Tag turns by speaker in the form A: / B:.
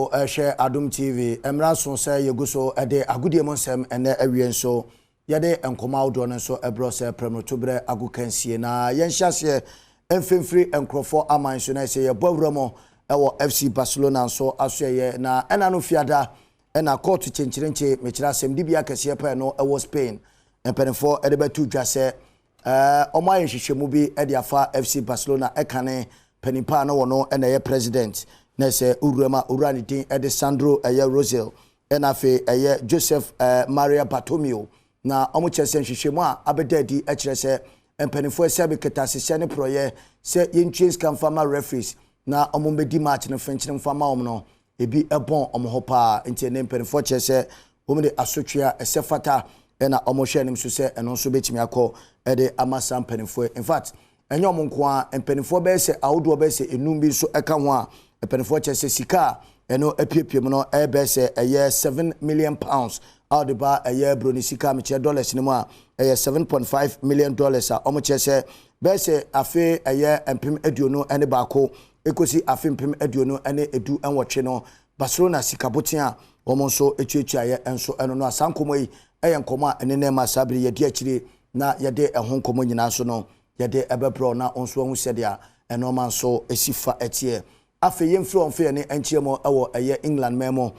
A: so ɛhwɛ Adom TV. Mmara so sɛ yɛgu so ɛde agodie mu nsɛm ɛnɛ awie nso, yɛde nkɔmɔ ahodoɔ no nso ɛbrɛ sɛ prɛmtoberɛ agokansie, na yɛnhyɛ aseɛ mfimfiri nkurɔfoɔ aman so, na ɛsɛ yɛbɔ awura mu ɛwɔ FC Barcelona nso aso ɛyɛ na ɛna no fiada ɛna kɔɔto kyenkyerenkye, mekyerɛ asɛmdibea kɛseɛ pɛɛ no ɛwɔ Spain, mpanimfoɔ ɛde bɛto dwa sɛ ɔmo ayɛ nhwehwɛmu bi ɛde afa FC Barcelona ɛkane panimpa a na wɔno ɛna ɛyɛ president, na ɛsɛ owura mu a owura ne din ɛde Sandro ɛyɛ Rosell, ɛna afei ɛyɛ Joseph Maria Bartomeu. Na ɔmo kyerɛ sɛ nhwehwɛmu a abɛda adi ɛkyerɛ sɛ mpanimfoɔ ɛsɛ bi keta ne porɔyɛ sɛ yɛntue sika mfa ma referees na ɔmo mbɛdi match no fɛnkyɛn mfa ma wɔn no, ebi ɛbɔn ɔmo hɔ paa. Nti ɛne mpanimfoɔ kyerɛ sɛ wɔn de asotwe a ɛsɛ fata ɛna ɔmo hwɛ anim so sɛ ɛno nso bɛtumi akɔ ɛde ama saa mpanimfoɔ. In fact, ɛnyɛ ɔmo nko a, mpanimfoɔ bɛyɛ sɛ ahodoɔ bɛyɛ sɛ enum bi nso ɛka ho a mpanimfoɔ kyerɛ sɛ sika a ɛno apiepie mu no ɛbɛyɛ sɛ ɛyɛ £7 million a ɔde ba ɛyɛ broni sika, mekyerɛ dollars no mu a, ɛyɛ $7.5 million a ɔmo kyerɛ sɛ bɛyɛ sɛ afe ɛyɛ 2021 ekosi afe 2018 no, Barcelona sika boten a wɔn nso etuatuayɛ nso ɛno no. Asa nkɔmɔ yi ɛyɛ nkɔmɔ a ɛne ne ma saa bere yɛdi akyire na yɛde ɛho nkɔmɔ nyinaa so no yɛde ɛbɛbrɛ na nso ahu sɛdeɛ ɛnɔɔma nso esi fa ɛteɛ. Afei yɛmfiri wɔn fɛ yɛne nkyɛn mu ɛwɔ ɛyɛ England man mu.